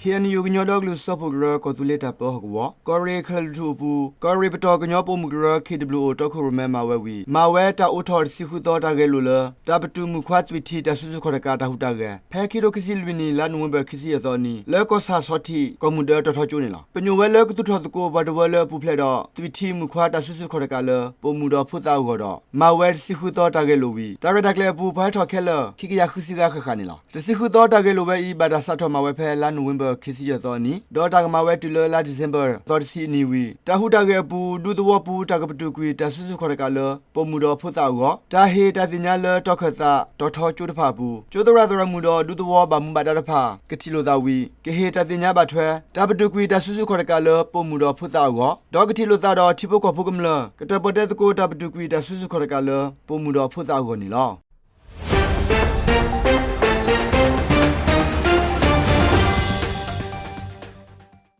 ခ့ၣ်အဲၣ်ယူၣ် ကညီဒီကလုာ်စၢဖှိၣ်ကရၢ ကီၢ်သူလ့ၤတၢ်ပၢဟီၣ်ကဝီၤ ကီၢ်ရ့ၣ်ကၠဲၤလွီၢ်ထူၣ်အပူၤ ကီၢ်ရ့ၣ်ပတီၢ်ကညီပိာ်မုၣ်ကရၢ ခ့ၣ်ဒဘျုၣ်အိၣ် တီခိၣ်ရိၣ်မဲမၤဝဲဝံၤ မၤဝဲတၢ်အိးထီၣ်တဆံဃုသီတၢ်ဂဲၤလိာ်လၢ တၢ်ပတုာ်မုၣ်ခွါသွံၣ်ထံတၢ်စုဆူၣ်ခီၣ်တကးတၢ်ဟူးတၢ်ဂဲၤ ဖဲခံထိခံဆံလွံၢ်နံၣ် လါနိၣ်ဝ့ဘၢၣ် ခံဆံယဲၢ်သီအနံၤ လၢကီၢ်ဆၣ်ဆီထံး ကီၢ်မုၢ်ဒၢတီၤထီကၠိန့ၣ်လီၤ. ပညိၣ်ဝဲလၢကသူၣ်ထီၣ်သကိးပှၤတဝၢလၢအပူၤဖျဲးဒီး သွံၣ်ထံမုၣ်ခွါတၢ်စုဆူၣ်ခီၣ်တကးလၢ ပိာ်မုၣ်ဒီးဖိသၣ်အဂီၢ်ဒီး မၤဝဲတဆံဃုသီတၢ်ဂဲၤလိာ်ဝံၤ တၢ်ရဲၣ်တၢ်ကျဲၤအပူၤ ပှၤဟဲထီၣ်ခဲလၢာ် ခံကယၤဃုဆံဂၤဃၣ်ဃၣ်န့ၣ်လီၤ. တဆံဃုသီတၢ်ဂဲၤလိာ်ဝဲအံၤ ဘၣ်တၢ်စးထီၣ်မၤဝဲဖဲလါနိၣ်ဝ့ဘၢၣ် ခံဆံယဲၢ်သီအနံၤ ဒီးတၢ်ကမၤဝဲတုၤလၢလါဒံၣ်စ့ဘၢၣ် သီတဆံအနံၤဝံၤ တၢ်ဟူးတၢ်ဂဲၤအပူၤ ဒူသဝီပူၤ တၢ်ကပတုာ်ကွံာ်တၢ်စုဆူၣ်ခီၣ်တကးလၢ ပိာ်မုၣ်ဒီးဖိသၣ်အဂီၢ်, တၢ်ဟ့ၣ်တၢ်သ့ၣ်ညါလၢတီၢ်ခၢၣ်သး တီၤထီကၠိတဖၣ်အပူၤ ကၠိသရၣ်သရၣ်မုၣ်ဒီးဒူသဝီဘၣ်မူဘၣ်ဒါတဖၣ် ကထံၣ်လိာ်သးဝံၤ ကဟ့ၣ်တၢ်သ့ၣ်ညါဘၣ်ထွဲ တၢ်ပတုာ်ကွံာ်တၢ်စုဆူၣ်ခီၣ်တကးလၢ ပိာ်မုၣ်ဒီးဖိသၣ်အဂီၢ် ဒီးကထံၣ်လိာ်သးဒီးထံဖိကီၢ်ဖိကမျၢၢ် ကတၢၢ်ပီၣ်တဲသကိးတၢ်ပတုာ်ကွံာ်တၢ်စုဆူၣ်ခီၣ်တကးလၢ ပိာ်မုၣ်ဒီးဖိသၣ်အဂီၢ်န့ၣ်လီၤ.